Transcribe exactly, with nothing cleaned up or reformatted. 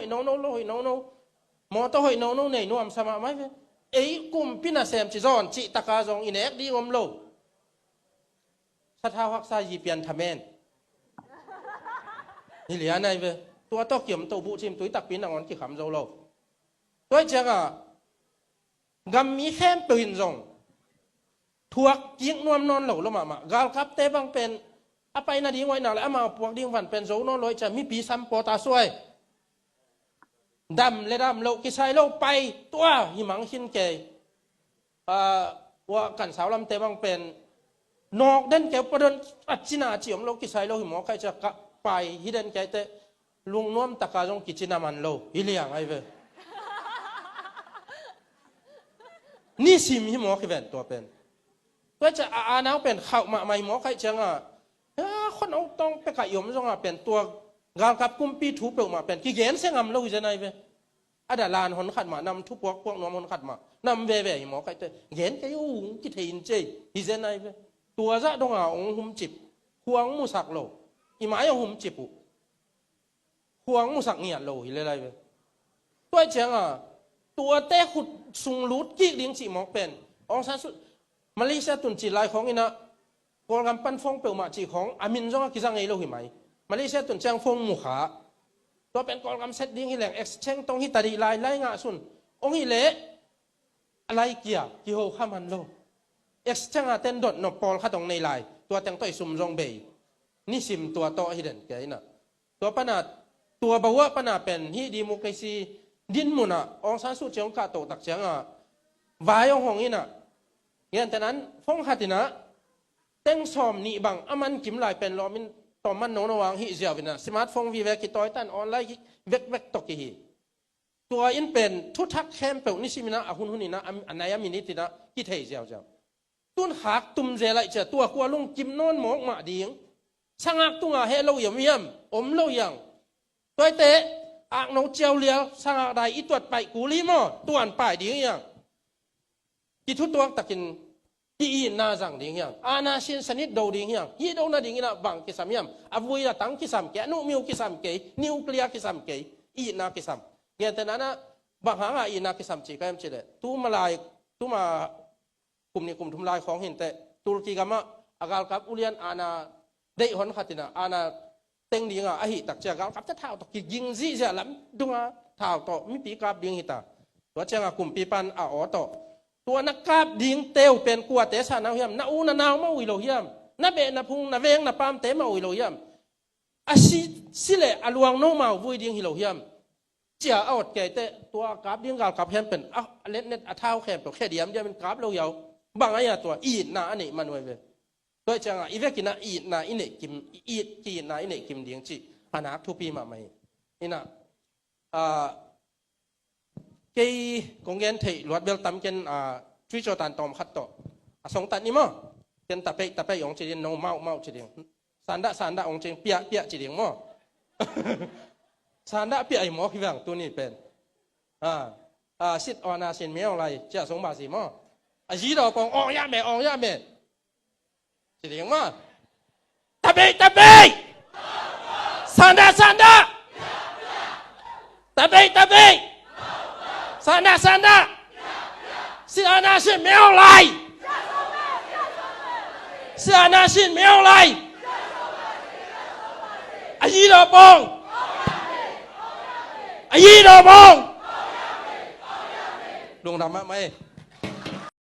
hoih nono, lo hoih nono, mawtaw hoih nono nei nuam sa mahmah hi ve. Ei kumpi nasem ci zawn cih taka zong i nek ding om lo. Sathau haksa yi pian thamen. Hi lian ahi ve. Tua tawh kiom toh buhcim tui takpi nangawn kikham zo lo. Tua hi ciangah gam mi khempeuh in zong thuak kik nuam nawn lo lo mahmah. Galkapte bang pen a pai nading hoih nak le amau puak ding van pen zo nawn lo hi ciah mipi sam pawta suai. Dam le dam loh kisai lo pai tua hi mang khin kei. Ah, ua kan sau lamte bang pen nawk den keu padon a cina a ci om lo kisai lo hi mawk ahi ciah ka pai hi den kei te lungnuam taka zong kicina man lo hi liang ahi ve. Nisim hi mawk hi ven tua pen. Tua ciah a, a nau pen khauh mahmah hi mawk ahi ciangah a khon autawng pekah i om zongah pen tua galkap kumpi thu peuhmah pen kigen se ngam lo hi zen ahi ve. A da lan hon khat mah, nam thupuak puak nuam hon khat mah, nam veve hi mawk ahi te gen kei ung kithei in cei hi zen ahi ve. Tua zah donga ong humcip, huang musak lo, i mai a humcip uh, huang musak ngiat lo hi lelai ve. Tua hi ciangah tuate khut sung lut kik ding cih mawk pen Aung San Suu Malaysia tun cih lai khawng inah Kawlgam pan phone peuhmah cih khawng a min zongah kiza ngei lo hi mai. Malaysia tun ciang phone mu kha. Tua pen Kawlgam set ding hi leng exchange tong hi ta dih lai lai ngah sun. Ong hi leh a lai kia kiho kha man lo. Exchange a ten dot nop pawlkhat ong nei lai. Tua teng tawh i sum zong bei. Nisim tua tawh hi den kia inah. Tua pana, tua bawa pana pen hih democracy dinmunah Aung San Suu Kyi hong kahtoh tak ciangah vai hong hong inah. Gentehnan phone khat inah teng sawm nih bang a man kim lai pen lawmin tawm man nono ang hih ziau inah smartphone vive kitawi tan online vekvek tawh kihi. Tua in pen thuthak khempeuh nisim inah a hunhun inah a, a nai a minit inah kithei ziauziau. Tun khak tum zel aih cia tua khua lungkim nawn mawk mah ding. Sangak tunga heh lo hiam hiam om lo hiang. Tuaite akno ciau lial sangak dai i tuat paih kul hi maw tuan pai ding hiang. Kithutuak takin ki itna zang ding hiang. Ana sin sanit do ding hiang. Hih do nading inah bang kisam hiam. A vui a tang kisam kei, a nuhmiu kisam kei, nuclear kisam kei, itna kisam. Gentehna inah bang hanga itna kisam ci ka hiam cileh tuma lai, tuma kum nih kum thum lai khawng hinteh Turkey gamah a galkap ulian ana deih hon khat inah ana teng dinga ahi tak cia galkapte thau tawh kiging zihziah lam dunga thau tawh mipi kap ding hita. Tua cianga kumpi pan a aw tawh tua na kap ding teu pen kuate sa nau hiam, na u na nau mah ui lo hiam, na beh na phung na veng na pamte mah ui lo hiam. A si, si leh a luang no mau vui ding hi lo hiam. Cia a awt kei teh tua kap ding galkap hiam pen a letnet a thau khempeuh khe diamdiam in kap lo hiau. Bang a ia tua itna a neih man uai ve. Tua cianga i vekinah itna i neih kim, i it ki itna i neih kim ding cih a nak thupi mahmah hi. Inah, ah, kei kong gen theih luat bel tam ken, ah, tui cawtan tawm khat tawh a songtat ni maw? Ken tapeih tapeih ong ci ding, no mauh mauh ci ding. Sandah sandah ong ci ding, piah piah ci ding maw? Sandah piah hi mawk hi vang tuni pen. Ah, ah, sit on a sin miau lai cia song ba si maw? A zi daw pong ong ya me, ong ya me. Ci ding maw? Tabeih tabeih. Sandah sandah. Tabeih tabeih. Sandah sandah. Si ana sin miau lai. Si ana sin miau lai. A yi lo pong. A yi lo pong. Lungdam mahmah ei.